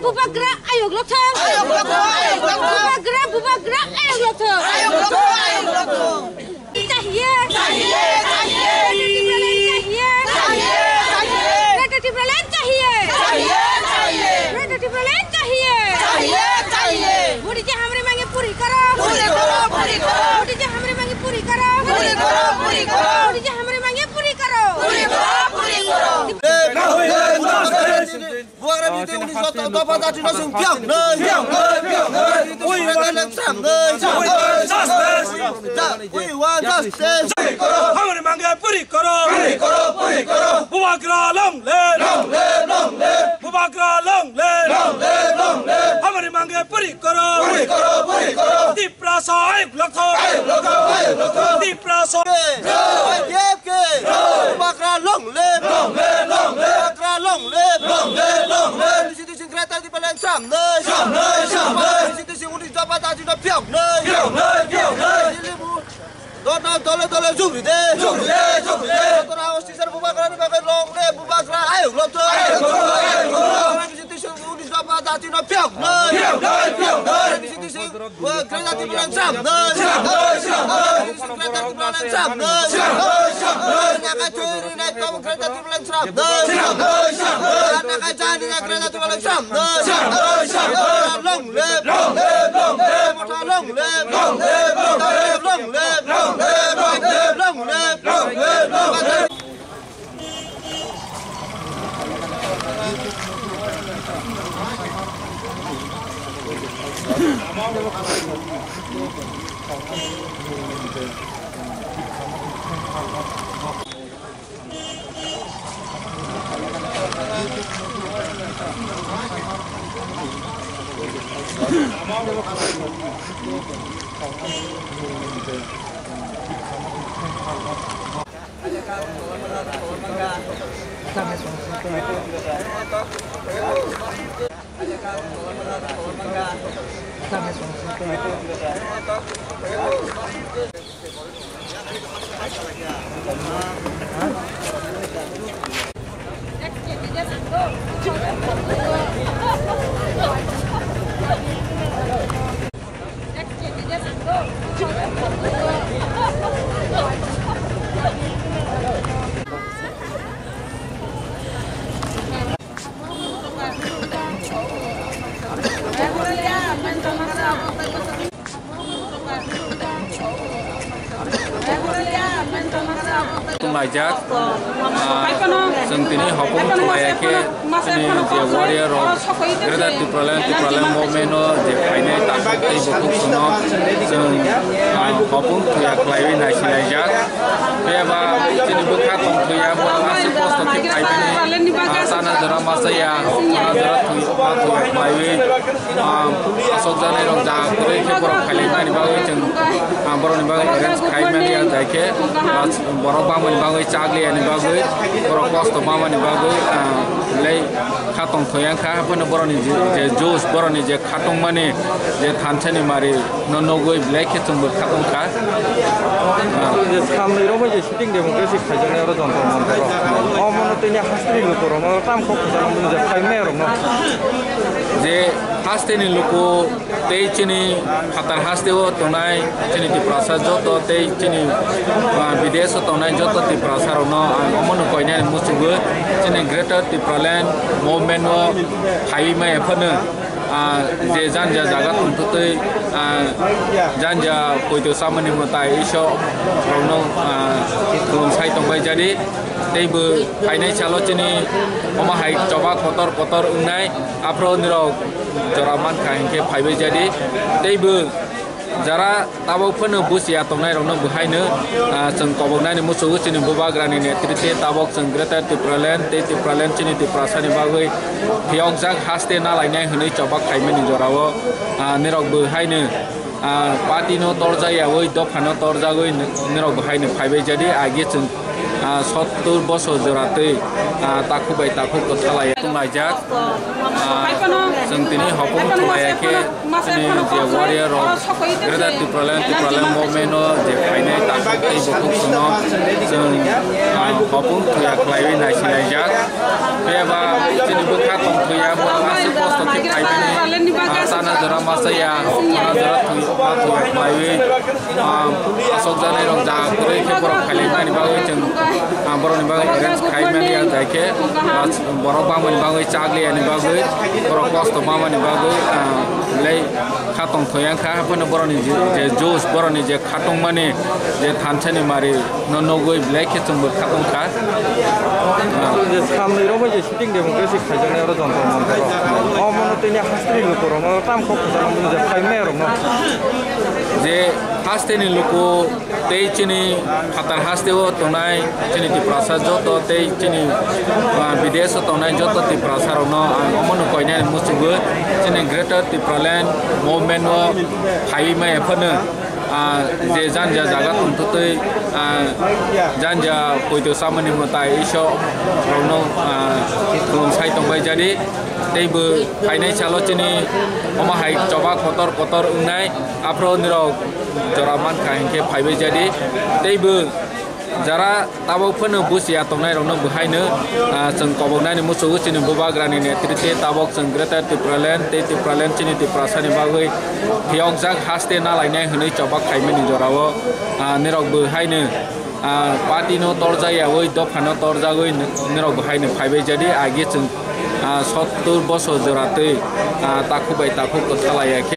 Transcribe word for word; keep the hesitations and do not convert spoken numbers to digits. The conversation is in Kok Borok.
Bubagra ayok lokthong. Ayok lokthong, ayok lokthong. Bubagra, bubagra ayok lokthong. Ayok lokthong, ayok lokthong. Chahiye. Chahiye, chahiye. Greater Tipraland chahiye. Chahiye, chahiye. Greater Tipraland chahiye. Chahiye, chahiye. Greater Tipraland chahiye. Chahiye, chahiye. Modi ji hamari mange puri karo. Puri karo, puri karo. Modi ji hamari mange puri karo. Puri karo, puri karo. Modi ji hamari mange puri karo. Puri karo, puri karo. Bubagra bisi twi unis dopha dati no chwng phiyok nai. Bubagra bisi twi unis dopha dati no chwng phiyok nai. We want justice. We want justice. Hamari mange puri karo. Puri karo, puri karo. Bubagra long live. Long live, long live. Bubagra long live. Long live, long live. Hamari mange puri karo. Puri karo, puri karo. Tiprasa ayok lokthong. Ayok lokthong, ayok lokthong. Tiprasa. Jai. Bubagra long live. Long live, long live. Bubagra long live. Long live, long live. Bisi twi chwng Greater Tipraland chwng nai. Chwng nai, chwng nai. Bisi twi chwng unis dopha dati no phiyok nai. Phiyok nai, phiyok nai. Dole dole jugri de. Jugri de, jugri de. Tora officer Bubagra ni bagwi long live, Bubagra ayok lokthong. Ayok lokthong, ayok lokthong. Bisi twi chwng unis dopha dati no phiyok nai. Phiyok nai, phiyok nai. Bisi twi chwng Greater Tipraland chwng nai. Chwng nai, chwng nai. Bisi twi chwng Greater Tipraland chwng nai. Chwng nai, chwng nai. Nakai churi nai tamo Greater Tipraland chwng nai. Chwng nai, chwng nai. Nakai chani nai Greater Tipraland chwng nai. Chwng nai, chwng nai. Long live. Long live, long live. Motha long live. Long live, long live. Long live, long live. Long live, long live. Tonglaijak, ah, chwng tini hopung thwlaiya khe chini je warrior rok Greater Tipraland, Tipraland movement o je phainai takhuk tei bukhuk songno chwng, ah, hopung thwlaiya khlaiwi naisilaijak. Phiya ba chini bwkha tongthwya borok aswk kosto khe phaimani, ah, chana jora machaya, chana jora thwi, ah, thwi khlaiwi, ah, aswk janai rok ja kwrwi khe borok khailai mani bagwi chwng, ah, borokni bagwi arrange khai mani ya jai khe, ah, borok bangmani bagwi chak liya ni bagwi, borok kosto bangmani bagwi, ah, belai kha tongthwya wngkha, haphano borokni je, je josh, borokni je khatungmani je thansani mari no nugwi belai khe chwngbo khatungkha. Ah. Je samni romwi je sitting democracy khaijaknai oro jontor montor rok. O mono tini hasteni lukurokno tam kok khaijaknai je khaimai rokno. Je hasteni luku tei chini phatar hasteo tongnai chini Tiprasa joto tei chini, ah, bidesh o tongnai joto Tiprasa rokno ang omono koinani muchungo chini Greater Tipraland movement o phaiwi maya phano, ah, je janja jaga tongthotwi, ah, janja poito chamani mwtai iso rokno, ah, khulumsai tongbai jadi. Teibo phainai salo chini omo hai choba kotor kotor wngnai, aphro nirok jora mankha hinkhe phaibai jadi. Teibo jara tabok phano buchiya tongnai rokno bo haino, ah, chwng koboknani muchungo chini bubagrani netritwe tabok chwng Greater Tipraland tei Tipraland chini Tiprasani bagwi phiyokjak haste nalainai hwnwi choba khaimani jorao, ah, nirok bo haino, ah, party no torjak yaui dopha no torjagwi nirok bo haino phaibai jadi agi chwng, ah, sottur bosor jora twi, ah, takhuk bai takhuk kwthalai tonglaijak. Ah, chwng tini hopung thwlaiya khe chini je warrior rok Greater Tipraland, Tipraland movement o je phainai takhuk tei bukhuk songno chwng, ah, hopung thwya khlaiwi naisilaijak. Phiya ba chini bwkha tongthwya borok aswk kosto khe phai Saya, khana jora thwi, ma thwi, khwlaiwi, ah, asok janai rok ja kwrwi khe borok khailai mani bagwi chwng, ah, borokni bagwi arrange khai mani ya jai khe, ah, borok bangmani bagwi chak liya ni bagwi, borok kosto bangmani bagwi, ah, belai kha tong thoi yang kha, haphano borokni je, je juice, borokni je khatungmani je thansani mari no nugwi belai khe chwngbo khatungkha. Je samni romwi je shooting democracy khaijaknai oro Jantar Mantar o. O mono tini hasteni lukurokno tam kok khajana mano je phaimai rokno. Je hasteni luku tei chini phatar hasteo tongnai chini Tiprasa joto tei chini, ah, bidesho tongnai joto Tiprasa rokno ang omono koinani muchungo chini Greater Tipraland movement o phaiwi maya phano. Ah, je janja jaga tongthotwi, ah, janja poito chamani mwtai iso rokno, ah, khulumsai tongbai jadi. Teibo phainai salo chini omo hai choba kotor kotor wngnai, aphro nirok jora mankha hinkhe phaibai jadi. Teibo jara tabok phano busia tongnai rokno bo haino, ah, chwng koboknani muchungo chini bubagrani netrite tabok chwng Greater Tipraland tei Tipraland chini Tiprasani bagwi phiyokjak haste nalainai hwnwi chobak khaimani jorao, ah, nirok bo haino, ah, party no torjak yaui dopha no torjagwi nirok bo haino phaibai jadi agi chwng, ah, sottur bosor jora twi, ah, takhuk bai takhuk kwthalaiya khe.